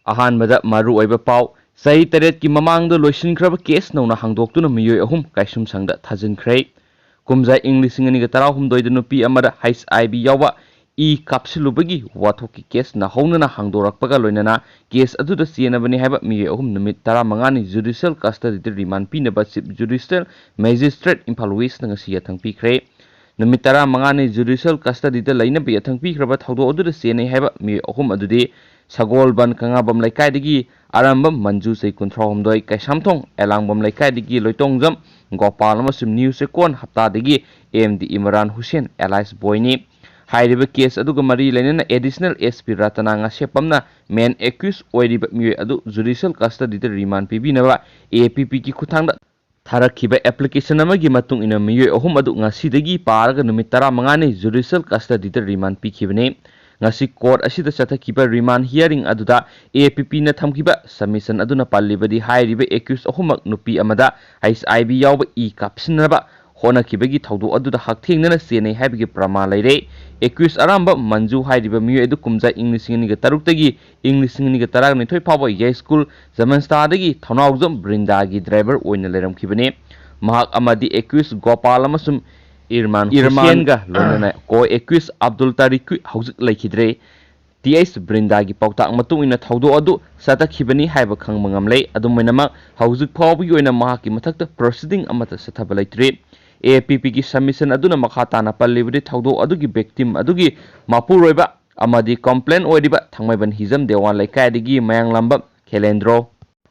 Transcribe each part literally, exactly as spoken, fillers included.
ꯑꯍꯥꯟꯕꯗ ꯃꯔꯨꯑꯣꯏꯕ ꯄꯥꯎ꯫ ꯆꯍꯤ ꯇꯔꯦꯠꯀꯤ ꯃꯃꯥꯡꯗ ꯂꯣꯏꯁꯤꯟꯈ꯭ꯔꯕ ꯀꯦꯁ ꯅꯧꯅ ꯍꯥꯡꯗꯣꯛꯇꯨꯅ ꯃꯤꯑꯣꯏ ꯑꯍꯨꯝ ꯀꯥꯏꯁꯨꯝꯁꯪꯗ ꯊꯥꯖꯤꯟꯈ꯭ꯔꯦ꯫ ꯀꯨꯝꯖꯥ ꯏꯪ ꯂꯤꯁꯤꯡ ꯑꯅꯤꯒ ꯇꯔꯥꯍꯨꯝꯗꯣꯏꯗ ꯅꯨꯄꯤ ꯑꯃꯗ ꯍꯩꯆ ꯑꯥꯏ ꯚꯤ ꯌꯥꯎꯕ ꯏ ꯀꯥꯞꯁꯤꯜꯂꯨꯕꯒꯤ ꯋꯥꯊꯣꯛꯀꯤ ꯀꯦꯁ ꯅꯧꯍꯧꯅꯅ ꯍꯥꯡꯗꯣꯔꯛꯄꯒ ꯂꯣꯏꯅꯅ ꯀꯦꯁ ꯑꯗꯨꯗ ꯆꯦꯟꯅꯕꯅꯤ ꯍꯥꯏꯕ ꯃꯤꯑꯣꯏ ꯑꯍꯨꯝ ꯅꯨꯃꯤꯠ ꯇꯔꯥꯃꯉꯥꯅꯤ ꯖꯨꯗꯤꯁꯤꯌꯦꯜ ꯀꯁꯇꯗꯤꯗ ꯔꯤꯃꯥꯟ ꯄꯤꯅꯕ ꯆꯤꯐ ꯖꯨꯗꯤꯁꯤꯌꯦꯜ ꯃꯦꯖꯤꯁꯇ꯭ꯔꯦꯠ ꯏꯝꯐꯥꯜ ꯋꯦꯁꯅ ꯉꯁꯤ ꯌꯥꯊꯪ ꯄꯤꯈ꯭ꯔꯦ꯫ ꯅꯨꯃꯤꯠ ꯇꯔꯥꯃꯉꯥꯅꯤ ꯖꯨꯗꯤꯁꯤꯌꯦꯜ ꯀꯁꯇꯗꯤꯗ ꯂꯩꯅꯕ ꯌꯥꯊꯪ ꯄꯤꯈ꯭ꯔꯕ ꯊꯧꯗꯣꯛ ꯑꯗꯨꯗ ꯆꯦꯟꯅꯩ ꯍꯥꯏꯕ ꯃꯤꯑꯣꯏ ꯑꯍꯨꯝ ꯑꯗꯨꯗꯤ ꯁꯒꯣꯜꯕꯟ ꯀꯉꯥꯕꯝ ꯂꯩꯀꯥꯏꯗꯒꯤ ꯑꯔꯥꯝꯕꯝ ꯃꯟꯖꯨ, ꯆꯍꯤ ꯀꯨꯟꯊ꯭ꯔꯥꯍꯨꯝꯗꯣꯏ, ꯀꯩꯁꯥꯝꯊꯣꯡ ꯑꯦꯂꯥꯡꯕꯝ ꯂꯩꯀꯥꯏꯗꯒꯤ ꯂꯣꯏꯇꯣꯡꯖꯝ ꯒꯣꯄꯥꯜ ꯑꯃꯁꯨꯡ ꯅ꯭ꯌꯨ ꯆꯦꯛꯀꯣꯟ ꯍꯞꯇꯥꯗꯒꯤ M D Imran Hussain alias ꯕꯣꯏꯅꯤ꯫ ꯍꯥꯏꯔꯤꯕ ꯀꯦꯁ ꯑꯗꯨꯒ ꯃꯔꯤ ꯂꯩꯅꯅ ꯑꯦꯗꯤꯁꯅꯦꯜ ꯑꯦꯁ ꯄꯤ ꯔꯇꯅꯥ ꯉꯥꯁꯦꯞꯄꯝꯅ ꯃꯦꯟ ꯑꯦꯀ꯭ꯌꯨꯁ ꯑꯣꯏꯔꯤꯕ ꯃꯤꯑꯣꯏ ꯑꯗꯨ ꯖꯨꯗꯤꯁꯤꯌꯦꯜ ꯀꯁꯇꯗꯤꯗ ꯔꯤꯃꯥꯟ ꯄꯤꯕꯤꯅꯕ ꯑꯦ ꯄꯤ ꯄꯤꯒꯤ ꯈꯨꯠꯊꯥꯡꯗ ꯊꯥꯔꯛꯈꯤꯕ ꯑꯦꯄ꯭ꯂꯤꯀꯦꯁꯟ ꯑꯃꯒꯤ ꯃꯇꯨꯡ ꯏꯟꯅ ꯃꯤꯑꯣꯏ ꯑꯍꯨꯝ ꯑꯗꯨ ꯉꯁꯤꯗꯒꯤ ꯄꯥꯔꯒ ꯅꯨꯃꯤꯠ ꯇꯔꯥꯃꯉꯥꯅꯤ ꯖꯨꯗꯤꯁꯤꯌꯦꯜ ꯀꯁꯇꯗꯤꯗ ꯔꯤꯃꯥꯟ ꯄꯤꯈꯤꯕꯅꯤ꯫ ꯉꯁꯤ ꯀꯣꯔꯠ ꯑꯁꯤꯗ ꯆꯠꯊꯈꯤꯕ ꯔꯤꯃꯥꯟ ꯍꯤꯌꯥꯔꯤꯡ ꯑꯗꯨꯗ ꯑꯦ ꯄꯤ ꯄꯤꯅ ꯊꯝꯈꯤꯕ ꯁꯕꯃꯤꯁꯟ ꯑꯗꯨꯅ ꯄꯜꯂꯤꯕꯗꯤ ꯍꯥꯏꯔꯤꯕ ꯑꯦꯀ꯭ꯌꯨꯁ ꯑꯍꯨꯝꯃꯛ ꯅꯨꯄꯤ ꯑꯃꯗ ꯑꯩꯆ ꯑꯥꯏ ꯚꯤ ꯌꯥꯎꯕ ꯏ ꯀꯥꯞꯁꯤꯟꯅꯕ ꯍꯣꯠꯅꯈꯤꯕꯒꯤ ꯊꯧꯗꯣꯛ ꯑꯗꯨꯗ ꯍꯛꯊꯦꯡꯅꯅ ꯆꯦꯟꯅꯩ ꯍꯥꯏꯕꯒꯤ ꯄ꯭ꯔꯃꯥꯟ ꯂꯩꯔꯦ꯫ ꯑꯦꯀ꯭ꯌꯨꯁ ꯑꯔꯥꯝꯕ ꯃꯟꯖꯨ ꯍꯥꯏꯔꯤꯕ ꯃꯤꯑꯣꯏ ꯑꯗꯨ ꯀꯨꯝꯖꯥ ꯏꯪ ꯂꯤꯁꯤꯡ ꯑꯅꯤꯒ ꯇꯔꯨꯛꯇꯒꯤ ꯏꯪ ꯂꯤꯁꯤꯡ ꯑꯅꯤꯒ ꯇꯔꯥꯅꯤꯊꯣꯏ ꯐꯥꯎꯕ ꯌꯥꯏꯁ꯭ꯀꯨꯜ ꯖꯃꯟꯁꯇꯥꯗꯒꯤ ꯊꯧꯅꯥꯎꯖꯝ ꯕ꯭ꯔꯤꯟꯗꯥꯒꯤ ꯗ꯭ꯔꯥꯏꯚꯔ ꯑꯣꯏꯅ ꯂꯩꯔꯝꯈꯤꯕꯅꯤ꯫ ꯃꯍꯥꯛ ꯑꯃꯗꯤ ꯑꯦꯀ꯭ꯌꯨꯁ ꯒꯣꯄꯥꯜ ꯑꯃꯁꯨꯡ ꯏꯔꯃꯥꯟ ꯏꯔꯃꯥꯟ ꯍꯨꯁꯦꯟꯒ ꯂꯣꯏꯅꯅ ꯀꯣ ꯑꯦꯀ꯭ꯌꯨꯁ ꯑꯕꯗꯨꯜ ꯇꯥꯔꯤꯛ ꯍꯧꯖꯤꯛ ꯂꯩꯈꯤꯗ꯭ꯔꯦ꯫ ꯇꯤ ꯑꯩꯆ ꯕ꯭ꯔꯤꯟꯗꯥꯒꯤ ꯄꯥꯎꯇꯥꯛ ꯃꯇꯨꯡ ꯏꯟꯅ ꯊꯧꯗꯣꯛ ꯑꯗꯨ ꯆꯠꯊꯈꯤꯕꯅꯤ ꯍꯥꯏꯕ ꯈꯪꯕ ꯉꯝꯂꯦ꯫ ꯑꯗꯨꯝ ꯑꯣꯏꯅꯃꯛ, ꯍꯧꯖꯤꯛ ꯐꯥꯎꯕꯒꯤ ꯑꯣꯏꯅ ꯃꯍꯥꯛꯀꯤ ꯃꯊꯛꯇ ꯄ꯭ꯔꯣꯁꯤꯗꯤꯡ ꯑꯃꯠꯇ ꯆꯠꯊꯕ ꯂꯩꯇ꯭ꯔꯤ꯫ ꯑꯦ ꯄꯤ ꯄꯤꯒꯤ ꯁꯕꯃꯤꯁꯟ ꯑꯗꯨꯅ ꯃꯈꯥ ꯇꯥꯅ ꯄꯜꯂꯤꯕꯗꯤ ꯊꯧꯗꯣꯛ ꯑꯗꯨꯒꯤ ꯚꯤꯛꯇꯤꯝ ꯑꯗꯨꯒꯤ ꯃꯄꯨꯔꯣꯏꯕ ꯑꯃꯗꯤ ꯀꯝꯄ꯭ꯂꯦꯟ ꯑꯣꯏꯔꯤꯕ ꯊꯥꯡꯃꯩꯕꯟ ꯍꯤꯖꯝ ꯗꯦꯋꯥꯟ ꯂꯩꯀꯥꯏꯗꯒꯤ ꯃꯌꯥꯡꯂꯝꯕꯝ ꯈꯦꯂꯦꯟꯗ꯭ꯔꯣ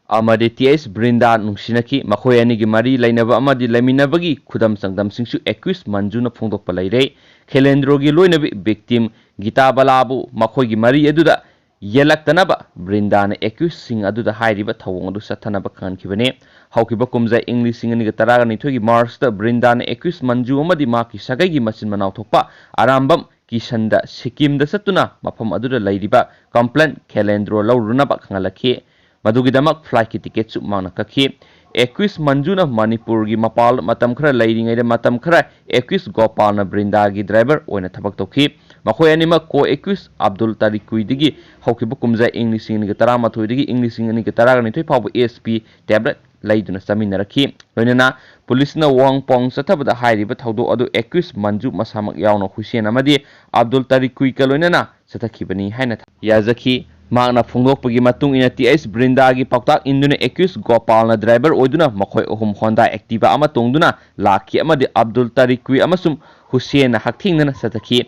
ꯑꯃꯗꯤ ꯇꯤ ꯑꯩꯆ ꯕ꯭ꯔꯤꯟꯗꯥ ꯅꯨꯡꯁꯤꯅꯈꯤ꯫ ꯃꯈꯣꯏ ꯑꯅꯤꯒꯤ ꯃꯔꯤ ꯂꯩꯅꯕ ꯑꯃꯗꯤ ꯂꯩꯃꯤꯟꯅꯕꯒꯤ ꯈꯨꯗꯝ ꯆꯥꯡꯗꯝꯁꯤꯡꯁꯨ ꯑꯦꯀ꯭ꯌꯨꯁ ꯃꯟꯖꯨꯅ ꯐꯣꯡꯗꯣꯛꯄ ꯂꯩꯔꯦ꯫ ꯈꯦꯂꯦꯟꯗ꯭ꯔꯣꯒꯤ ꯂꯣꯏꯅꯕꯤ ꯚꯤꯛꯇꯤꯝ ꯒꯤꯇꯥ ꯕꯂꯥꯕꯨ ꯃꯈꯣꯏꯒꯤ ꯃꯔꯤ ꯑꯗꯨꯗ ꯌꯦꯜꯂꯛꯇꯅꯕ ꯕ꯭ꯔꯤꯟꯗꯥꯅ ꯑꯦꯀ꯭ꯌꯨꯁꯁꯤꯡ ꯑꯗꯨꯗ ꯍꯥꯏꯔꯤꯕ ꯊꯧꯑꯣꯡ ꯑꯗꯨ ꯆꯠꯊꯅꯕ ꯈꯪꯍꯟꯈꯤꯕꯅꯤ꯫ ꯍꯧꯈꯤꯕ ꯀꯨꯝꯖꯥ ꯏꯪ ꯂꯤꯁꯤꯡ ꯑꯅꯤꯒ ꯇꯔꯥꯅꯤꯊꯣꯏꯒꯤ ꯃꯥꯔꯆꯇ ꯕ꯭ꯔꯤꯟꯗꯥꯅ ꯑꯦꯀ꯭ꯌꯨꯁ ꯃꯟꯖꯨ ꯑꯃꯗꯤ ꯃꯍꯥꯛꯀꯤ ꯁꯥꯒꯩꯒꯤ ꯃꯆꯤꯟ ꯃꯅꯥꯎ ꯊꯣꯛꯄ ꯑꯔꯥꯝꯕꯝ ꯀꯤꯁꯟꯗ ꯁꯤꯛꯀꯤꯝꯗ ꯆꯠꯇꯨꯅ ꯃꯐꯝ ꯑꯗꯨꯗ ꯂꯩꯔꯤꯕ ꯀꯝꯄ꯭ꯂꯦꯟ ꯈꯦꯂꯦꯟꯗ꯭ꯔꯣ ꯂꯧꯔꯨꯅꯕ ꯈꯪꯍꯜꯂꯛꯈꯤ꯫ ꯃꯗꯨꯒꯤꯗꯃꯛ ꯐ꯭ꯂꯥꯏꯠꯀꯤ ꯇꯤꯀꯦꯠꯁꯨ ꯃꯍꯥꯛꯅ ꯀꯛꯈꯤ꯫ ꯑꯦꯀ꯭ꯌꯨꯁ ꯃꯟꯖꯨꯅ ꯃꯅꯤꯄꯨꯔꯒꯤ ꯃꯄꯥꯜ ꯃꯇꯝ ꯈꯔ ꯂꯩꯔꯤꯉꯩꯗ ꯃꯇꯝ ꯈꯔ ꯑꯦꯀ꯭ꯌꯨꯁ ꯒꯣꯄꯥꯜꯅ ꯕ꯭ꯔꯤꯟꯗꯥꯒꯤ ꯗ꯭ꯔꯥꯏꯚꯔ ꯑꯣꯏꯅ ꯊꯕꯛ ꯇꯧꯈꯤ꯫ ꯃꯈꯣꯏ ꯑꯅꯤꯃꯛ ꯀꯣ ꯑꯦꯀ꯭ꯌꯨꯁ ꯑꯕꯗꯨꯜ ꯇꯥꯔꯤꯛ ꯀꯨꯏꯗꯒꯤ ꯍꯧꯈꯤꯕ ꯀꯨꯝꯖꯥ ꯏꯪ ꯂꯤꯁꯤꯡ ꯑꯅꯤꯒ ꯇꯔꯥꯃꯥꯊꯣꯏꯗꯒꯤ ꯏꯪ ꯂꯤꯁꯤꯡ ꯑꯅꯤꯒ ꯇꯔꯥꯅꯤꯊꯣꯏ ꯐꯥꯎꯕ ꯑꯦꯁ ꯄꯤ ꯇꯦꯕ꯭ꯂꯦꯠ ꯂꯩꯗꯨꯅ ꯆꯥꯃꯤꯟꯅꯔꯛꯈꯤ꯫ ꯂꯣꯏꯅꯅ ꯄꯨꯂꯤꯁꯅ ꯋꯥꯍꯪ ꯄꯥꯎꯍꯪ ꯆꯠꯊꯕꯗ ꯍꯥꯏꯔꯤꯕ ꯊꯧꯗꯣꯛ ꯑꯗꯨ ꯑꯦꯀ꯭ꯌꯨꯁ ꯃꯟꯖꯨ ꯃꯁꯥꯃꯛ ꯌꯥꯎꯅ ꯍꯨꯁꯦꯟ ꯑꯃꯗꯤ ꯑꯕꯗꯨꯜ ꯇꯥꯔꯤꯛ ꯀꯨꯏꯒ ꯂꯣꯏꯅꯅ ꯆꯠꯊꯈꯤꯕꯅꯤ ꯍꯥꯏꯅ ꯌꯥꯖꯈꯤ꯫ ꯃꯍꯥꯛꯅ ꯐꯣꯡꯗꯣꯛꯄꯒꯤ ꯃꯇꯨꯡ ꯏꯟꯅ ꯇꯤ ꯑꯩꯆ ꯕ꯭ꯔꯤꯟꯗꯥꯒꯤ ꯄꯥꯎꯇꯥꯛ ꯏꯟꯗꯨꯅ ꯑꯦꯀ꯭ꯌꯨꯁ ꯒꯣꯄꯥꯜꯅ ꯗ꯭ꯔꯥꯏꯚꯔ ꯑꯣꯏꯗꯨꯅ ꯃꯈꯣꯏ ꯑꯍꯨꯝ ꯍꯣꯟꯗꯥ ꯑꯦꯛꯇꯤꯚꯥ ꯑꯃ ꯇꯣꯡꯗꯨꯅ ꯂꯥꯛꯈꯤ ꯑꯃꯗꯤ ꯑꯕꯗꯨꯜ ꯇꯥꯔꯤꯛ ꯀꯨꯏ ꯑꯃꯁꯨꯡ ꯍꯨꯁꯦꯟꯅ ꯍꯛꯊꯦꯡꯅꯅ ꯆꯠꯊꯈꯤ꯫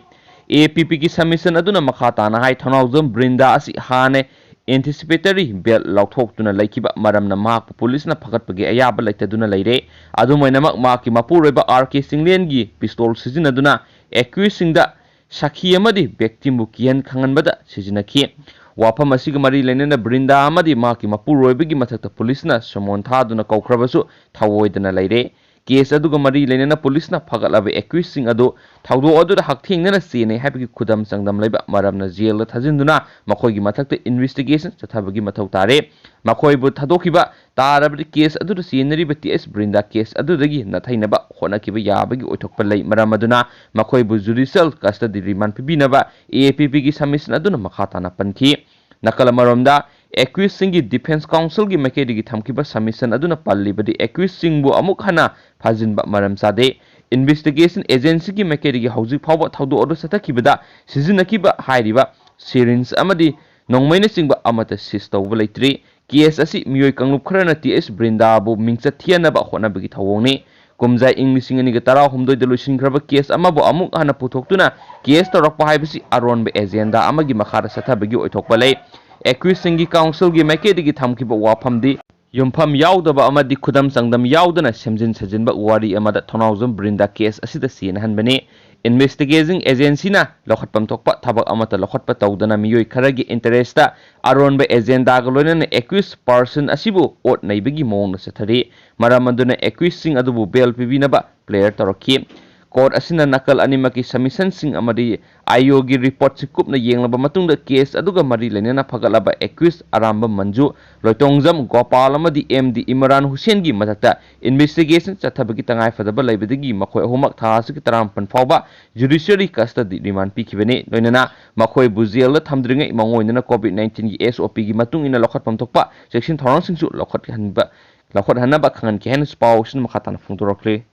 ꯑꯦ ꯄꯤ ꯄꯤꯒꯤ ꯁꯕꯃꯤꯁꯟ ꯑꯗꯨꯅ ꯃꯈꯥ ꯇꯥꯅ ꯍꯥꯏ, ꯊꯧꯅꯥꯎꯖꯝ ꯕ꯭ꯔꯤꯟꯗꯥ ꯑꯁꯤ ꯍꯥꯟꯅ ꯑꯦꯟꯇꯤꯁꯤꯄꯦꯇꯔꯤ ꯕꯦꯜ ꯂꯧꯊꯣꯛꯇꯨꯅ ꯂꯩꯈꯤꯕ ꯃꯔꯝꯅ ꯃꯍꯥꯛꯄꯨ ꯄꯨꯂꯤꯁꯅ ꯐꯒꯠꯄꯒꯤ ꯑꯌꯥꯕ ꯂꯩꯇꯗꯨꯅ ꯂꯩꯔꯦ꯫ ꯑꯗꯨꯝ ꯑꯣꯏꯅꯃꯛ, ꯃꯍꯥꯛꯀꯤ ꯃꯄꯨꯔꯣꯏꯕ ꯑꯥꯔ ꯀꯦ ꯆꯤꯡꯂꯦꯟꯒꯤ ꯄꯤꯁꯇꯣꯜ ꯁꯤꯖꯤꯟꯅꯗꯨꯅ ꯑꯦꯀ꯭ꯌꯨꯁꯁꯤꯡꯗ ꯁꯥꯈꯤ ꯑꯃꯗꯤ victim ꯕꯨ ꯀꯤꯍꯟ ꯈꯪꯍꯟꯕꯗ ꯁꯤꯖꯤꯟꯅꯈꯤ꯫ ꯋꯥꯐꯝ ꯑꯁꯤꯒ ꯃꯔꯤ ꯂꯩꯅꯅ ꯕ꯭ꯔꯤꯟꯗꯥ ꯑꯃꯗꯤ ꯃꯍꯥꯛꯀꯤ ꯃꯄꯨꯔꯣꯏꯕꯒꯤ ꯃꯊꯛꯇ ꯄꯨꯂꯤꯁꯅ ꯁꯃꯣꯟ ꯊꯥꯗꯨꯅ ꯀꯧꯈ꯭ꯔꯕꯁꯨ ꯊꯧꯑꯣꯏꯗꯅ ꯂꯩꯔꯦ꯫ ꯀꯦꯁ ꯑꯗꯨꯒ ꯃꯔꯤ ꯂꯩꯅꯅ ꯄꯨꯂꯤꯁꯅ ꯐꯒꯠꯂꯕ ꯑꯦꯀ꯭ꯌꯨꯁꯁꯤꯡ ꯑꯗꯨ ꯊꯧꯗꯣꯛ ꯑꯗꯨꯗ ꯍꯛꯊꯦꯡꯅꯅ ꯆꯦꯟꯅꯩ ꯍꯥꯏꯕꯒꯤ ꯈꯨꯗꯝ ꯆꯥꯡꯗꯝ ꯂꯩꯕ ꯃꯔꯝꯅ ꯖꯦꯜꯗ ꯊꯥꯖꯤꯟꯗꯨꯅ ꯃꯈꯣꯏꯒꯤ ꯃꯊꯛꯇ ꯏꯟꯚꯦꯁꯇꯤꯒꯦꯁꯟ ꯆꯠꯊꯕꯒꯤ ꯃꯊꯧ ꯇꯥꯔꯦ꯫ ꯃꯈꯣꯏꯕꯨ ꯊꯥꯗꯣꯛꯈꯤꯕ ꯇꯥꯔꯕꯗꯤ ꯀꯦꯁ ꯑꯗꯨꯗ ꯆꯦꯟꯅꯔꯤꯕ ꯇꯤ ꯑꯦꯁ ꯕ꯭ꯔꯤꯟꯗꯥ ꯀꯦꯁ ꯑꯗꯨꯗꯒꯤ ꯅꯥꯊꯩꯅꯕ ꯍꯣꯠꯅꯈꯤꯕ ꯌꯥꯕꯒꯤ ꯑꯣꯏꯊꯣꯛꯄ ꯂꯩ꯫ ꯃꯔꯝ ꯑꯗꯨꯅ ꯃꯈꯣꯏꯕꯨ ꯖꯨꯗꯤꯁꯤꯌꯦꯜ ꯀꯁꯇꯗꯤ ꯔꯤꯃꯥꯟ ꯄꯤꯕꯤꯅꯕ ꯑꯦ ꯑꯦ ꯄꯤ ꯄꯤꯒꯤ ꯁꯕꯃꯤꯁꯟ ꯑꯗꯨꯅ ꯃꯈꯥ ꯇꯥꯅ ꯄꯟꯈꯤ꯫ ꯅꯥꯀꯜ ꯑꯃꯔꯣꯝꯗ, ꯑꯦꯀ꯭ꯌꯨꯁꯁꯤꯡꯒꯤ ꯗꯤꯐꯦꯟꯁ ꯀꯥꯎꯟꯁꯤꯜꯒꯤ ꯃꯥꯏꯀꯩꯗꯒꯤ ꯊꯝꯈꯤꯕ ꯁꯕꯃꯤꯁꯟ ꯑꯗꯨꯅ ꯄꯜꯂꯤꯕꯗꯤ ꯑꯦꯀ꯭ꯌꯨꯁꯁꯤꯡꯕꯨ ꯑꯃꯨꯛ ꯍꯟꯅ ꯐꯥꯖꯤꯟꯕ ꯃꯔꯝ ꯆꯥꯗꯦ꯫ ꯏꯟꯚꯦꯁꯇꯤꯒꯦꯁꯟ ꯑꯦꯖꯦꯟꯁꯤꯒꯤ ꯃꯥꯏꯀꯩꯗꯒꯤ ꯍꯧꯖꯤꯛ ꯐꯥꯎꯕ ꯊꯧꯗꯣꯛ ꯑꯗꯨ ꯆꯠꯊꯈꯤꯕꯗ ꯁꯤꯖꯤꯟꯅꯈꯤꯕ ꯍꯥꯏꯔꯤꯕ ꯁꯤꯔꯤꯟꯖ ꯑꯃꯗꯤ ꯅꯣꯡꯃꯩꯅꯆꯤꯡꯕ ꯑꯃꯠꯇ ꯁꯤꯖ ꯇꯧꯕ ꯂꯩꯇ꯭ꯔꯤ꯫ ꯀꯦꯁ ꯑꯁꯤ ꯃꯤꯑꯣꯏ ꯀꯥꯡꯂꯨꯞ ꯈꯔꯅ ꯇꯤ ꯑꯦꯁ ꯕ꯭ꯔꯤꯟꯗꯥꯕꯨ ꯃꯤꯡꯆꯠ ꯊꯤꯍꯟꯅꯕ ꯍꯣꯠꯅꯕꯒꯤ ꯊꯧꯑꯣꯡꯅꯤ꯫ ꯀꯨꯝꯖꯥ ꯏꯪ ꯂꯤꯁꯤꯡ ꯑꯅꯤꯒ ꯇꯔꯥꯍꯨꯝꯗꯣꯏꯗ ꯂꯣꯏꯁꯤꯟꯈ꯭ꯔꯕ ꯀꯦꯁ ꯑꯃꯕꯨ ꯑꯃꯨꯛ ꯍꯟꯅ ꯄꯨꯊꯣꯛꯇꯨꯅ ꯀꯦꯁ ꯇꯧꯔꯛꯄ ꯍꯥꯏꯕꯁꯤ ꯑꯔꯣꯟꯕ ꯑꯦꯖꯦꯟꯗꯥ ꯑꯃꯒꯤ ꯃꯈꯥꯗ ꯆꯠꯊꯕꯒꯤ ꯑꯣꯏꯊꯣꯛꯄ ꯂꯩ꯫ ꯑꯦꯀ꯭ꯌꯨꯁꯁꯤꯡꯒꯤ ꯀꯥꯎꯟꯁꯤꯜꯒꯤ ꯃꯥꯏꯀꯩꯗꯒꯤ ꯊꯝꯈꯤꯕ ꯋꯥꯐꯝꯗꯤ ꯌꯨꯝꯐꯝ ꯌꯥꯎꯗꯕ ꯑꯃꯗꯤ ꯈꯨꯗꯝ ꯆꯥꯡꯗꯝ ꯌꯥꯎꯗꯅ ꯁꯦꯝꯖꯤꯟ ꯁꯥꯖꯤꯟꯕ ꯋꯥꯔꯤ ꯑꯃꯗ ꯊꯧꯅꯥꯎꯖꯝ ꯕ꯭ꯔꯤꯟꯗꯥ ꯀꯦꯁ ꯑꯁꯤꯗ ꯆꯦꯟꯅꯍꯟꯕꯅꯤ꯫ ꯏꯟꯚꯦꯁꯇꯤꯒꯦꯇꯤꯡ ꯑꯦꯖꯦꯟꯁꯤꯅ ꯂꯧꯈꯠꯐꯝ ꯊꯣꯛꯄ ꯊꯕꯛ ꯑꯃꯠꯇ ꯂꯧꯈꯠꯄ ꯇꯧꯗꯅ ꯃꯤꯑꯣꯏ ꯈꯔꯒꯤ ꯏꯟꯇꯔꯦꯁꯇ ꯑꯔꯣꯟꯕ ꯑꯦꯖꯦꯟꯗꯥꯒ ꯂꯣꯏꯅꯅ ꯑꯦꯀ꯭ꯌꯨꯁ ꯄꯥꯔꯁꯟ ꯑꯁꯤꯕꯨ ꯑꯣꯠ ꯅꯩꯕꯒꯤ ꯃꯑꯣꯡꯗ ꯆꯠꯊꯔꯤ꯫ ꯃꯔꯝ ꯑꯗꯨꯅ ꯑꯦꯀ꯭ꯌꯨꯁꯁꯤꯡ ꯑꯗꯨꯕꯨ ꯕꯦꯜ ꯄꯤꯕꯤꯅꯕ ꯄ꯭ꯔꯦꯌꯔ ꯇꯧꯔꯛꯈꯤ꯫ Court ꯑꯁꯤꯅ ꯅꯥꯀꯜ ꯑꯅꯤꯃꯛꯀꯤ submissionꯁꯤꯡ ꯑꯃꯗꯤ IOꯒꯤ reportꯁꯤꯡ ꯀꯨꯞꯅ ꯌꯦꯡꯂꯕ ꯃꯇꯨꯡꯗ case ꯑꯗꯨꯒ ꯃꯔꯤ ꯂꯩꯅꯅ ꯐꯒꯠꯂꯕ accused ꯑꯔꯥꯝꯕꯝ ꯃꯟꯖꯨ, ꯂꯣꯏꯇꯣꯡꯖꯝ ꯒꯣꯄꯥꯜ ꯑꯃꯗꯤ MD ꯏꯃꯔꯥꯟ ꯍꯨꯁꯦꯟꯒꯤ ꯃꯊꯛꯇ investigation ꯆꯠꯊꯕꯒꯤ ꯇꯉꯥꯏꯐꯗꯕ ꯂꯩꯕꯗꯒꯤ ꯃꯈꯣꯏ ꯑꯍꯨꯝꯃꯛ ꯊꯥ ꯑꯁꯤꯒꯤ ꯇꯔꯥꯃꯥꯄꯟ ꯐꯥꯎꯕ judiciary custody remand ꯄꯤꯈꯤꯕꯅꯤ꯫ ꯂꯣꯏꯅꯅ ꯃꯈꯣꯏꯕꯨ jailꯗ ꯊꯝꯗ꯭ꯔꯤꯉꯩ ꯃꯉꯣꯏꯗꯅ COVID nineteenꯒꯤ SOPꯒꯤ ꯃꯇꯨꯡ ꯏꯟꯅ ꯂꯧꯈꯠꯐꯝ ꯊꯣꯛꯄ ꯆꯦꯛꯁꯤꯟ ꯊꯧꯔꯥꯡꯁꯤꯡꯁꯨ ꯂꯧꯈꯠꯍꯟꯕ, ꯂꯧꯈꯠꯍꯟꯅꯕ ꯈꯪꯍꯟꯈꯤ ꯍꯥꯏꯅꯁꯨ ꯄꯥꯎꯁꯤꯅ ꯃꯈꯥ ꯇꯥꯅ ꯐꯣꯡꯗꯣꯔꯛꯂꯤ꯫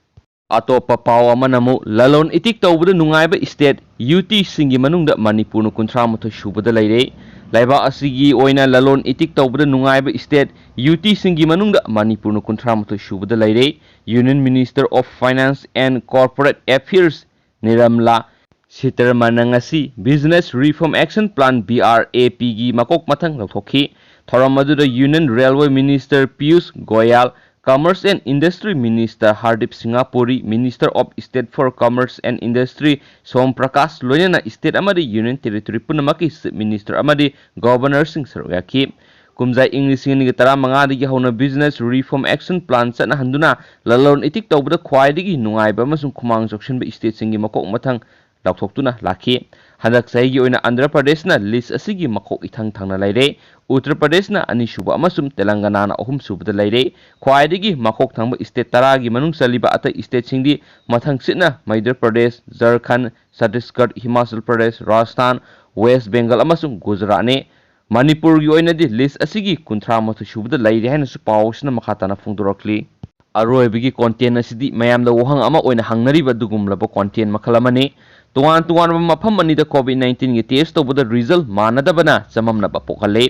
ꯑꯇꯣꯞꯄ ꯄꯥꯎ ꯑꯃꯅ ꯑꯃꯨꯛ ꯂꯂꯣꯟ ꯏꯇꯤꯛ ꯇꯧꯕꯗ ꯅꯨꯡꯉꯥꯏꯕ state UTꯁꯤꯡꯒꯤ ꯃꯅꯨꯡꯗ ꯃꯅꯤꯄꯨꯔꯅ ꯀꯨꯟꯊ꯭ꯔꯥ ꯃꯥꯊꯣꯏ ꯁꯨꯕꯗ ꯂꯩꯔꯦ꯫ ꯂꯩꯕꯥꯛ ꯑꯁꯤꯒꯤ ꯑꯣꯏꯅ ꯂꯂꯣꯟ ꯏꯇꯤꯛ ꯇꯧꯕꯗ ꯅꯨꯡꯉꯥꯏꯕ state UTꯁꯤꯡꯒꯤ ꯃꯅꯨꯡꯗ ꯃꯅꯤꯄꯨꯔꯅ ꯀꯨꯟꯊ꯭ꯔꯥ ꯃꯥꯊꯣꯏ ꯁꯨꯕꯗ ꯂꯩꯔꯦ꯫ Union Minister of Finance and Corporate Affairs Nirmala ꯁꯤꯇꯔꯃꯅ ꯉꯁꯤ Business Reform Action Plan, BRAPꯒꯤ ꯃꯀꯣꯛ ꯃꯊꯪ ꯂꯧꯊꯣꯛꯈꯤ꯫ ꯊꯧꯔꯝ ꯑꯗꯨꯗ Union Railway Minister Piyush ꯒꯣꯌꯥꯜ, Commerce and Industry Minister Hardeep Singh Puri, Minister of State for Commerce and Industry ꯁꯣꯝ ꯄ꯭ꯔꯀꯥꯁ, ꯂꯣꯏꯅꯅ state ꯑꯃꯗꯤ Union Territory ꯄꯨꯝꯅꯃꯛꯀꯤ Chief Minister ꯑꯃꯗꯤ Governorꯁꯤꯡ ꯁꯔꯨꯛ ꯌꯥꯈꯤ꯫ ꯀꯨꯝꯖꯥ ꯏꯪ ꯂꯤꯁꯤꯡ ꯑꯅꯤꯒ ꯇꯔꯥꯃꯉꯥꯗꯒꯤ ꯍꯧꯅ Business Reform Action Plan ꯆꯠꯅꯍꯟꯗꯨꯅ ꯂꯂꯣꯟ ꯏꯇꯤꯛ ꯇꯧꯕꯗ ꯈ꯭ꯋꯥꯏꯗꯒꯤ ꯅꯨꯡꯉꯥꯏꯕ ꯑꯃꯁꯨꯡ ꯈꯨꯃꯥꯡ ꯆꯥꯎꯁꯤꯟꯕ stateꯁꯤꯡꯒꯤ ꯃꯀꯣꯛ ꯃꯊꯪ ꯂꯥꯎꯊꯣꯛꯇꯨꯅ ꯂꯥꯛꯈꯤ꯫ ꯍꯟꯗꯛ ꯆꯍꯤꯒꯤ ꯑꯣꯏꯅ ꯑꯟꯙ꯭ꯔ ꯄ꯭ꯔꯗꯦꯁꯅ list ꯑꯁꯤꯒꯤ ꯃꯀꯣꯛ ꯏꯊꯪ ꯊꯪꯅ ꯂꯩꯔꯦ꯫ ꯎꯠꯇꯔ ꯄ꯭ꯔꯗꯦꯁꯅ ꯑꯅꯤꯁꯨꯕ ꯑꯃꯁꯨꯡ ꯇꯦꯂꯪꯒꯅꯥꯅ ꯑꯍꯨꯝꯁꯨꯕꯗ ꯂꯩꯔꯦ꯫ ꯈ꯭ꯋꯥꯏꯗꯒꯤ ꯃꯀꯣꯛ ꯊꯪꯕ state ꯇꯔꯥꯒꯤ ꯃꯅꯨꯡ ꯆꯜꯂꯤꯕ ꯑꯇꯩ stateꯁꯤꯡꯗꯤ ꯃꯊꯪꯁꯤꯠꯅ ꯃꯙ꯭ꯌ ꯄ꯭ꯔꯗꯦꯁ, ꯖꯔꯈꯟꯗ, ꯆꯇꯤꯁꯒꯔ, ꯍꯤꯃꯥꯆꯜ ꯄ꯭ꯔꯗꯦꯁ, ꯔꯥꯖꯁꯊꯥꯟ, ꯋꯦꯁ ꯕꯦꯡꯒꯜ ꯑꯃꯁꯨꯡ ꯒꯨꯖꯔꯥꯠꯅꯤ꯫ ꯃꯅꯤꯄꯨꯔꯒꯤ ꯑꯣꯏꯅꯗꯤ list ꯑꯁꯤꯒꯤ ꯀꯨꯟꯊ꯭ꯔꯥ ꯃꯥꯊꯣꯏ ꯁꯨꯕꯗ ꯂꯩꯔꯦ ꯍꯥꯏꯅꯁꯨ ꯄꯥꯎꯁꯤꯅ ꯃꯈꯥ ꯇꯥꯅ ꯐꯣꯡꯗꯣꯔꯛꯂꯤ꯫ ꯑꯔꯣꯏꯕꯒꯤ content ꯑꯁꯤꯗꯤ ꯃꯌꯥꯝꯗ ꯋꯥꯍꯪ ꯑꯃ ꯑꯣꯏꯅ ꯍꯪꯅꯔꯤꯕ ꯑꯗꯨꯒꯨꯝꯂꯕ content ꯃꯈꯜ ꯑꯃꯅꯤ꯫ ꯇꯣꯉꯥꯟ ꯇꯣꯉꯥꯟꯕ ꯃꯐꯝ ꯑꯅꯤꯗ COVID nineteenꯒꯤ test ꯇꯧꯕꯗ result ꯃꯥꯟꯅꯗꯕꯅ ꯆꯃꯝꯅꯕ ꯄꯣꯛꯍꯜꯂꯤ꯫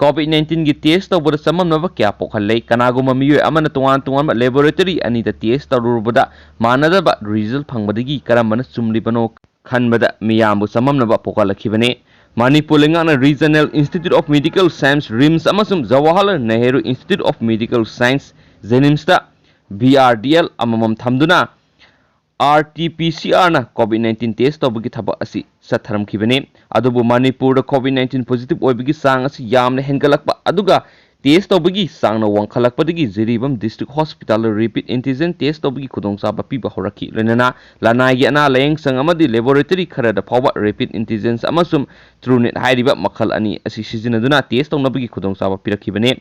COVID nineteenꯒꯤ test ꯇꯧꯕꯗ ꯆꯃꯝꯅꯕ ꯀꯌꯥ ꯄꯣꯛꯍꯜꯂꯦ꯫ ꯀꯅꯥꯒꯨꯝꯕ ꯃꯤꯑꯣꯏ ꯑꯃꯅ ꯇꯣꯉꯥꯟ ꯇꯣꯉꯥꯟꯕ laboratory ꯑꯅꯤꯗ test ꯇꯧꯔꯨꯔꯕꯗ ꯃꯥꯟꯅꯗꯕ result ꯐꯪꯕꯗꯒꯤ ꯀꯔꯝꯕꯅ ꯆꯨꯝꯂꯤꯕꯅꯣ ꯈꯟꯕꯗ ꯃꯤꯌꯥꯝꯕꯨ ꯆꯃꯝꯅꯕ ꯄꯣꯛꯍꯜꯂꯛꯈꯤꯕꯅꯤ꯫ ꯃꯅꯤꯄꯨꯔ ꯂꯩꯉꯥꯛꯅ Regional Institute of Medical Science, RIMS, ꯑꯃꯁꯨꯡ Jawaharlal Nehru Institute of Medical Science, JNIMSꯇ BRDL ꯑꯃꯃꯝ ꯊꯝꯗꯨꯅ RT-PCRꯅ COVID nineteen test ꯇꯧꯕꯒꯤ ꯊꯕꯛ ꯑꯁꯤ ꯆꯠꯊꯔꯝꯈꯤꯕꯅꯤ꯫ ꯑꯗꯨꯕꯨ ꯃꯅꯤꯄꯨꯔꯗ COVID nineteen positive ꯑꯣꯏꯕꯒꯤ ꯆꯥꯡ ꯑꯁꯤ ꯌꯥꯝꯅ ꯍꯦꯟꯒꯠꯂꯛꯄ ꯑꯗꯨꯒ Test ꯇꯧꯕꯒꯤ ꯆꯥꯡꯅ ꯋꯥꯡꯈꯠꯂꯛꯄꯗꯒꯤ ꯖꯤꯔꯤꯕꯥꯝ District Hospital ꯗ rapid antigen test ꯇꯧꯕꯒꯤ ꯈꯨꯗꯣꯡꯆꯥꯕ ꯄꯤꯕ ꯍꯧꯔꯛꯈꯤ꯫ ꯂꯣꯏꯅꯅ ꯂꯅꯥꯏꯒꯤ ꯑꯅꯥ ꯂꯥꯌꯦꯡꯁꯪ ꯑꯃꯗꯤ laboratory ꯈꯔꯗ ꯐꯥꯎꯕ rapid antigens ꯑꯃꯁꯨꯡ TrueNat ꯍꯥꯏꯔꯤꯕ ꯃꯈꯜ ꯑꯅꯤ ꯑꯁꯤ ꯁꯤꯖꯤꯟꯅꯗꯨꯅ test ꯇꯧꯅꯕꯒꯤ ꯈꯨꯗꯣꯡꯆꯥꯕ ꯄꯤꯔꯛꯈꯤꯕꯅꯤ꯫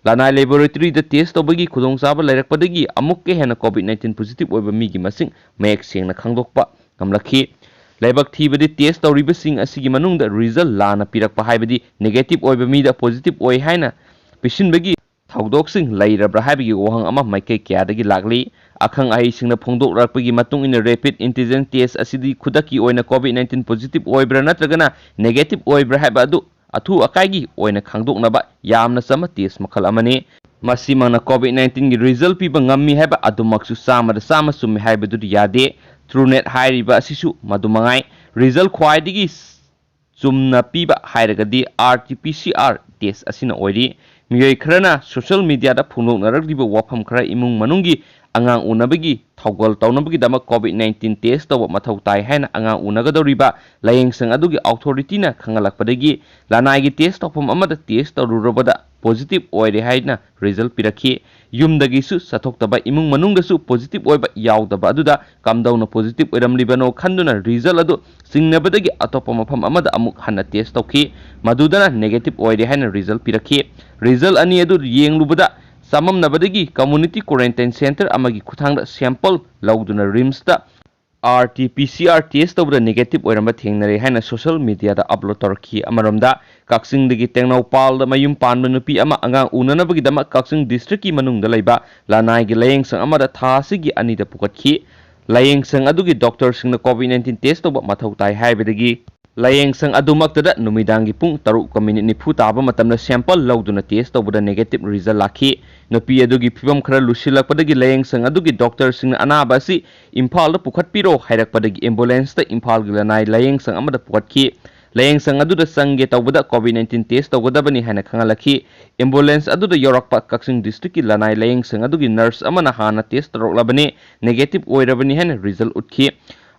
ꯂꯅꯥꯏ laboratory ꯗ test ꯇꯧꯕꯒꯤ ꯈꯨꯗꯣꯡꯆꯥꯕ ꯂꯩꯔꯛꯄꯗꯒꯤ ꯑꯃꯨꯛꯀ ꯍꯦꯟꯅ COVID nineteen positive ꯑꯣꯏꯕ ꯃꯤꯒꯤ ꯃꯁꯤꯡ ꯃꯌꯦꯛ ꯁꯦꯡꯅ ꯈꯪꯗꯣꯛꯄ ꯉꯝꯂꯛꯈꯤ꯫ ꯂꯥꯏꯕꯛ ꯊꯤꯕꯗꯤ, test ꯇꯧꯔꯤꯕꯁꯤꯡ ꯑꯁꯤꯒꯤ ꯃꯅꯨꯡꯗ result ꯂꯥꯟꯅ ꯄꯤꯔꯛꯄ, ꯍꯥꯏꯕꯗꯤ negative ꯑꯣꯏꯕ ꯃꯤꯗ positive ꯑꯣꯏ ꯍꯥꯏꯅ ꯄꯤꯁꯤꯟꯕꯒꯤ ꯊꯧꯗꯣꯛꯁꯤꯡ ꯂꯩꯔꯕ꯭ꯔꯥ ꯍꯥꯏꯕꯒꯤ ꯋꯥꯍꯪ ꯑꯃ ꯃꯥꯏꯀꯩ ꯀꯌꯥꯗꯒꯤ ꯂꯥꯛꯂꯤ꯫ ꯑꯈꯪ ꯑꯍꯩꯁꯤꯡꯅ ꯐꯣꯡꯗꯣꯛꯂꯛꯄꯒꯤ ꯃꯇꯨꯡ ꯏꯟꯅ, rapid antigen test ꯑꯁꯤꯗꯤ ꯈꯨꯗꯛꯀꯤ ꯑꯣꯏꯅ COVID nineteen positive ꯑꯣꯏꯕ꯭ꯔꯥ ꯅꯠꯇ꯭ꯔꯒꯅ negative ꯑꯣꯏꯕ꯭ꯔꯥ ꯍꯥꯏꯕ ꯑꯗꯨ ꯑꯊꯨ ꯑꯀꯥꯏꯒꯤ ꯑꯣꯏꯅ ꯈꯪꯗꯣꯛꯅꯕ ꯌꯥꯝꯅ ꯆꯝꯕ test ꯃꯈꯜ ꯑꯃꯅꯤ꯫ ꯃꯁꯤꯃꯛꯅ COVID nineteen ꯒꯤ result ꯄꯤꯕ ꯉꯝꯃꯤ ꯍꯥꯏꯕ ꯑꯗꯨꯃꯛꯁꯨ ꯆꯥꯝꯃꯗ ꯆꯥꯝꯃ ꯆꯨꯝꯃꯤ ꯍꯥꯏꯕꯗꯨꯗꯤ ꯌꯥꯗꯦ꯫ TrueNat ꯍꯥꯏꯔꯤꯕ ꯑꯁꯤꯁꯨ ꯃꯗꯨ ꯃꯉꯥꯏ꯫ Result ꯈ꯭ꯋꯥꯏꯗꯒꯤ ꯆꯨꯝꯅ ꯄꯤꯕ ꯍꯥꯏꯔꯒꯗꯤ RT-PCR test ꯑꯁꯤꯅ ꯑꯣꯏꯔꯤ꯫ ꯃꯤꯑꯣꯏ ꯈꯔꯅ social media ꯗ ꯐꯣꯡꯗꯣꯛꯅꯔꯛꯂꯤꯕ ꯋꯥꯐꯝ ꯈꯔ, ꯏꯃꯨꯡ ꯃꯅꯨꯡꯒꯤ ꯑꯉꯥꯡ ꯎꯅꯕꯒꯤ ꯊꯧꯒꯜ ꯇꯧꯅꯕꯒꯤꯗꯃꯛ COVID nineteen test ꯇꯧꯕ ꯃꯊꯧ ꯇꯥꯏ ꯍꯥꯏꯅ ꯑꯉꯥꯡ ꯎꯅꯒꯗꯧꯔꯤꯕ ꯂꯥꯌꯦꯡꯁꯪ ꯑꯗꯨꯒꯤ authority ꯅ ꯈꯪꯍꯜꯂꯛꯄꯗꯒꯤ ꯂꯅꯥꯏꯒꯤ test ꯇꯧꯐꯝ ꯑꯃꯗ test ꯇꯧꯔꯨꯔꯕꯗ positive ꯑꯣꯏꯔꯦ ꯍꯥꯏꯅ result ꯄꯤꯔꯛꯈꯤ꯫ ꯌꯨꯝꯗꯒꯤꯁꯨ ꯆꯠꯊꯣꯛꯇꯕ, ꯏꯃꯨꯡ ꯃꯅꯨꯡꯗꯁꯨ positive ꯑꯣꯏꯕ ꯌꯥꯎꯗꯕ ꯑꯗꯨꯗ ꯀꯝꯗꯧꯅ positive ꯑꯣꯏꯔꯝꯂꯤꯕꯅꯣ ꯈꯟꯗꯨꯅ result ꯑꯗꯨ ꯆꯤꯡꯅꯕꯗꯒꯤ ꯑꯇꯣꯞꯄ ꯃꯐꯝ ꯑꯃꯗ ꯑꯃꯨꯛ ꯍꯟꯅ test ꯇꯧꯈꯤ꯫ ꯃꯗꯨꯗꯅ negative ꯑꯣꯏꯔꯦ ꯍꯥꯏꯅ result ꯄꯤꯔꯛꯈꯤ꯫ Result ꯑꯅꯤ ꯑꯗꯨ ꯌꯦꯡꯂꯨꯕꯗ ꯆꯃꯝꯅꯕꯗꯒꯤ community quarantine centre ꯑꯃꯒꯤ ꯈꯨꯠꯊꯥꯡꯗ sample ꯂꯧꯗꯨꯅ RIMS ꯇ RT-PCR test ꯇꯧꯕꯗ negative ꯑꯣꯏꯔꯝꯕ ꯊꯦꯡꯅꯔꯦ ꯍꯥꯏꯅ social media ꯗ upload ꯇꯧꯔꯛꯈꯤ꯫ ꯑꯃꯔꯣꯝꯗ, ꯀꯛꯆꯤꯡꯗꯒꯤ ꯇꯦꯡꯅꯧꯄꯥꯜꯗ ꯃꯌꯨꯝ ꯄꯥꯟꯕ ꯅꯨꯄꯤ ꯑꯃ ꯑꯉꯥꯡ ꯎꯅꯅꯕꯒꯤꯗꯃꯛ ꯀꯛꯆꯤꯡ district ꯀꯤ ꯃꯅꯨꯡꯗ ꯂꯩꯕ ꯂꯅꯥꯏꯒꯤ ꯂꯥꯌꯦꯡꯁꯪ ꯑꯃꯗ ꯊꯥ ꯑꯁꯤꯒꯤ ꯑꯅꯤꯗ ꯄꯨꯈꯠꯈꯤ꯫ ꯂꯥꯌꯦꯡꯁꯪ ꯑꯗꯨꯒꯤ doctor ꯁꯤꯡꯅ COVID nineteen test ꯇꯧꯕ ꯃꯊꯧ ꯇꯥꯏ ꯍꯥꯏꯕꯗꯒꯤ ꯂꯥꯌꯦꯡꯁꯪ ꯑꯗꯨꯃꯛꯇꯗ ꯅꯨꯃꯤꯗꯥꯡꯒꯤ ꯄꯨꯡ ꯇꯔꯨꯛꯀ minute ꯅꯤꯐꯨ ꯇꯥꯕ ꯃꯇꯝꯗ sample ꯂꯧꯗꯨꯅ test ꯇꯧꯕꯗ negative result ꯂꯥꯛꯈꯤ꯫ ꯅꯨꯄꯤ ꯑꯗꯨꯒꯤ ꯐꯤꯚꯝ ꯈꯔ ꯂꯨꯁꯤꯜꯂꯛꯄꯗꯒꯤ ꯂꯥꯌꯦꯡꯁꯪ ꯑꯗꯨꯒꯤ doctor ꯁꯤꯡꯅ ꯑꯅꯥꯕ ꯑꯁꯤ ꯏꯝꯐꯥꯜꯗ ꯄꯨꯈꯠꯄꯤꯔꯣ ꯍꯥꯏꯔꯛꯄꯗꯒꯤ ambulance ꯇ ꯏꯝꯐꯥꯜꯒꯤ ꯂꯅꯥꯏ ꯂꯥꯌꯦꯡꯁꯪ ꯑꯃꯗ ꯄꯨꯈꯠꯈꯤ꯫ ꯂꯥꯌꯦꯡꯁꯪ ꯑꯗꯨꯗ ꯆꯪꯒꯦ ꯇꯧꯕꯗ COVID nineteen test ꯇꯧꯒꯗꯕꯅꯤ ꯍꯥꯏꯅ ꯈꯪꯍꯜꯂꯛꯈꯤ꯫ Ambulance ꯑꯗꯨꯗ ꯌꯧꯔꯛꯄ ꯀꯛꯆꯤꯡ district ꯀꯤ ꯂꯅꯥꯏ ꯂꯥꯌꯦꯡꯁꯪ ꯑꯗꯨꯒꯤ nurse ꯑꯃꯅ ꯍꯥꯟꯅ test ꯇꯧꯔꯛꯂꯕꯅꯤ, negative ꯑꯣꯏꯔꯕꯅꯤ ꯍꯥꯏꯅ result ꯎꯠꯈꯤ꯫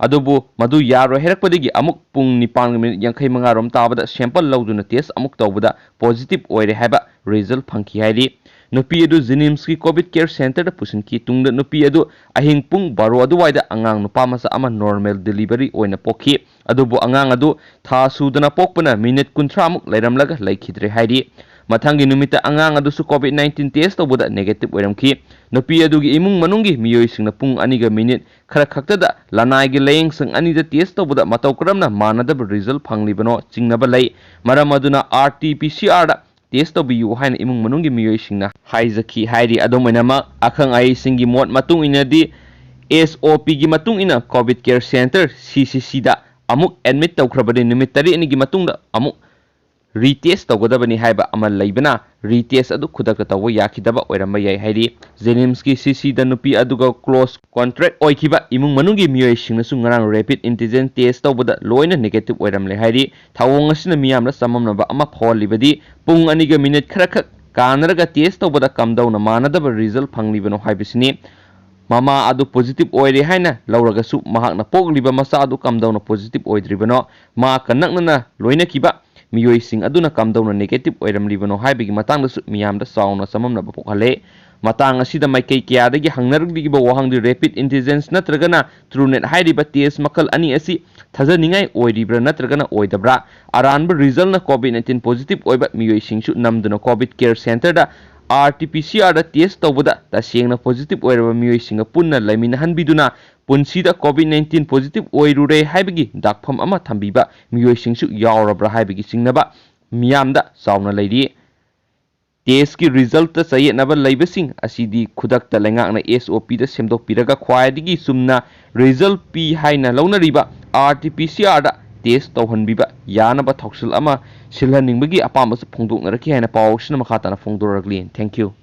ꯑꯗꯨꯕꯨ ꯃꯗꯨ ꯌꯥꯔꯣꯏ ꯍꯥꯏꯔꯛꯄꯗꯒꯤ ꯑꯃꯨꯛ ꯄꯨꯡ ꯅꯤꯄꯥꯟꯒ ꯃꯤꯅꯤꯠ ꯌꯥꯡꯈꯩ ꯃꯉꯥ ꯔꯣꯝ ꯇꯥꯕꯗ sample ꯂꯧꯗꯨꯅ test ꯑꯃꯨꯛ ꯇꯧꯕꯗ positive ꯑꯣꯏꯔꯦ ꯍꯥꯏꯕ result ꯐꯪꯈꯤ ꯍꯥꯏꯔꯤ꯫ ꯅꯨꯄꯤ ꯑꯗꯨ JNIMSꯀꯤ COVID care centreꯗ ꯄꯨꯁꯤꯟꯈꯤ꯫ ꯇꯨꯡꯗ ꯅꯨꯄꯤ ꯑꯗꯨ ꯑꯍꯤꯡ ꯄꯨꯡ ꯕꯥꯔꯣ ꯑꯗꯨꯋꯥꯏꯗ ꯑꯉꯥꯡ ꯅꯨꯄꯥ ꯃꯆꯥ ꯑꯃ normal delivery ꯑꯣꯏꯅ ꯄꯣꯛꯈꯤ꯫ ꯑꯗꯨꯕꯨ ꯑꯉꯥꯡ ꯑꯗꯨ ꯊꯥ ꯁꯨꯗꯅ ꯄꯣꯛꯄꯅ ꯃꯤꯅꯤꯠ ꯀꯨꯟꯊ꯭ꯔꯥ ꯃꯨꯛ ꯂꯩꯔꯝꯂꯒ ꯂꯩꯈꯤꯗ꯭ꯔꯦ ꯍꯥꯏꯔꯤ꯫ ꯃꯊꯪꯒꯤ ꯅꯨꯃꯤꯠꯇ ꯑꯉꯥꯡ ꯑꯗꯨꯁꯨ COVID nineteen test ꯇꯧꯕꯗ negative ꯑꯣꯏꯔꯝꯈꯤ꯫ ꯅꯨꯄꯤ ꯑꯗꯨꯒꯤ ꯏꯃꯨꯡ ꯃꯅꯨꯡꯒꯤ ꯃꯤꯑꯣꯏꯁꯤꯡꯅ ꯄꯨꯡ ꯑꯅꯤꯒ ꯃꯤꯅꯤꯠ ꯈꯔ ꯈꯛꯇꯗ ꯂꯅꯥꯏꯒꯤ ꯂꯥꯌꯦꯡꯁꯪ ꯑꯅꯤꯗ test ꯇꯧꯕꯗ ꯃꯇꯧ ꯀꯔꯝꯅ ꯃꯥꯟꯅꯗꯕ result ꯐꯪꯂꯤꯕꯅꯣ ꯆꯤꯡꯅꯕ ꯂꯩ꯫ ꯃꯔꯝ ꯑꯗꯨꯅ RT-PCRꯗ test ꯇꯧꯕꯤꯌꯨ ꯍꯥꯏꯅ ꯏꯃꯨꯡ ꯃꯅꯨꯡꯒꯤ ꯃꯤꯑꯣꯏꯁꯤꯡꯅ ꯍꯥꯏꯖꯈꯤ ꯍꯥꯏꯔꯤ꯫ ꯑꯗꯨꯝ ꯑꯣꯏꯅꯃꯛ, ꯑꯈꯪ ꯑꯍꯩꯁꯤꯡꯒꯤ ꯃꯣꯠ ꯃꯇꯨꯡ ꯏꯟꯅꯗꯤ, SOPꯒꯤ ꯃꯇꯨꯡ ꯏꯟꯅ COVID care centre, CCCꯗ ꯑꯃꯨꯛ admit ꯇꯧꯈ꯭ꯔꯕꯗꯤ ꯅꯨꯃꯤꯠ ꯇꯔꯦꯠꯅꯤꯒꯤ ꯃꯇꯨꯡꯗ ꯑꯃꯨꯛ retest ꯇꯧꯒꯗꯕꯅꯤ ꯍꯥꯏꯕ ꯑꯃ ꯂꯩꯕꯅ, retest ꯑꯗꯨ ꯈꯨꯗꯛꯇ ꯇꯧꯕ ꯌꯥꯈꯤꯗꯕ ꯑꯣꯏꯔꯝꯕ ꯌꯥꯏ ꯍꯥꯏꯔꯤ꯫ JNIMSꯀꯤ CCꯗ ꯅꯨꯄꯤ ꯑꯗꯨꯒ close contact ꯑꯣꯏꯈꯤꯕ ꯏꯃꯨꯡ ꯃꯅꯨꯡꯒꯤ ꯃꯤꯑꯣꯏꯁꯤꯡꯅꯁꯨ ꯉꯔꯥꯡ rapid antigen test ꯇꯧꯕꯗ ꯂꯣꯏꯅ negative ꯑꯣꯏꯔꯝꯂꯦ ꯍꯥꯏꯔꯤ꯫ ꯊꯧꯑꯣꯡ ꯑꯁꯤꯅ ꯃꯤꯌꯥꯝꯗ ꯆꯃꯝꯅꯕ ꯑꯃ ꯐꯥꯎꯍꯜꯂꯤꯕꯗꯤ, ꯄꯨꯡ ꯑꯅꯤꯒ ꯃꯤꯅꯤꯠ ꯈꯔꯈꯛ ꯀꯥꯟꯅꯔꯒ test ꯇꯧꯕꯗ ꯀꯝꯗꯧꯅ ꯃꯥꯟꯅꯗꯕ result ꯐꯪꯂꯤꯕꯅꯣ ꯍꯥꯏꯕꯁꯤꯅꯤ꯫ ꯃꯃꯥ ꯑꯗꯨ positive ꯑꯣꯏꯔꯦ ꯍꯥꯏꯅ ꯂꯧꯔꯒꯁꯨ, ꯃꯍꯥꯛꯅ ꯄꯣꯛꯂꯤꯕ ꯃꯆꯥ ꯑꯗꯨ ꯀꯝꯗꯧꯅ positive ꯑꯣꯏꯗ꯭ꯔꯤꯕꯅꯣ? ꯃꯍꯥꯛꯀ ꯅꯛꯅꯅ ꯂꯣꯏꯅꯈꯤꯕ ꯃꯤꯑꯣꯏꯁꯤꯡ ꯑꯗꯨꯅ ꯀꯝꯗꯧꯅ negative ꯑꯣꯏꯔꯝꯂꯤꯕꯅꯣ ꯍꯥꯏꯕꯒꯤ ꯃꯇꯥꯡꯗꯁꯨ ꯃꯤꯌꯥꯝꯗ ꯆꯥꯎꯅ ꯆꯃꯝꯅꯕ ꯄꯣꯛꯍꯜꯂꯦ꯫ ꯃꯇꯥꯡ ꯑꯁꯤꯗ ꯃꯥꯏꯀꯩ ꯀꯌꯥꯗꯒꯤ ꯍꯪꯅꯔꯛꯂꯤꯕ ꯋꯥꯍꯪꯗꯤ, rapid antigens ꯅꯠꯇ꯭ꯔꯒꯅ TrueNat ꯍꯥꯏꯔꯤꯕ test ꯃꯈꯜ ꯑꯅꯤ ꯑꯁꯤ ꯊꯥꯖꯅꯤꯡꯉꯥꯏ ꯑꯣꯏꯔꯤꯕ꯭ꯔꯥ ꯅꯠꯇ꯭ꯔꯒꯅ ꯑꯣꯏꯗꯕ꯭ꯔꯥ? ꯑꯔꯥꯟꯕ resultꯅ COVID nineteen positive ꯑꯣꯏꯕ ꯃꯤꯑꯣꯏꯁꯤꯡꯁꯨ ꯅꯝꯗꯨꯅ COVID care centreꯗ RT-PCRꯗ test ꯇꯧꯕꯗ ꯇꯁꯦꯡꯅ positive ꯑꯣꯏꯔꯕ ꯃꯤꯑꯣꯏꯁꯤꯡꯒ ꯄꯨꯟꯅ ꯂꯩꯃꯤꯟꯅꯍꯟꯕꯤꯗꯨꯅ ꯄꯨꯟꯁꯤꯗ COVID nineteen positive ꯑꯣꯏꯔꯨꯔꯦ ꯍꯥꯏꯕꯒꯤ ꯗꯥꯛꯐꯝ ꯑꯃ ꯊꯝꯕꯤꯕ ꯃꯤꯑꯣꯏꯁꯤꯡꯁꯨ ꯌꯥꯎꯔꯕ꯭ꯔꯥ ꯍꯥꯏꯕꯒꯤ ꯆꯤꯡꯅꯕ ꯃꯤꯌꯥꯝꯗ ꯆꯥꯎꯅ ꯂꯩꯔꯤ꯫ Testꯀꯤ resultꯇ ꯆꯌꯦꯠꯅꯕ ꯂꯩꯕꯁꯤꯡ ꯑꯁꯤꯗꯤ ꯈꯨꯗꯛꯇ ꯂꯩꯉꯥꯛꯅ SOPꯗ ꯁꯦꯝꯗꯣꯛꯄꯤꯔꯒ ꯈ꯭ꯋꯥꯏꯗꯒꯤ ꯆꯨꯝꯅ result ꯄꯤ ꯍꯥꯏꯅ ꯂꯧꯅꯔꯤꯕ RT-PCRꯗ test ꯇꯧꯍꯟꯕꯤꯕ ꯌꯥꯅꯕ ꯊꯧꯁꯤꯜ ꯑꯃ ꯁꯤꯜꯍꯟꯅꯤꯡꯕꯒꯤ ꯑꯄꯥꯝꯕꯁꯨ ꯐꯣꯡꯗꯣꯛꯅꯔꯛꯈꯤ ꯍꯥꯏꯅ ꯄꯥꯎꯁꯤꯅ ꯃꯈꯥ ꯇꯥꯅ ꯐꯣꯡꯗꯣꯔꯛꯂꯤ꯫ Thank you꯫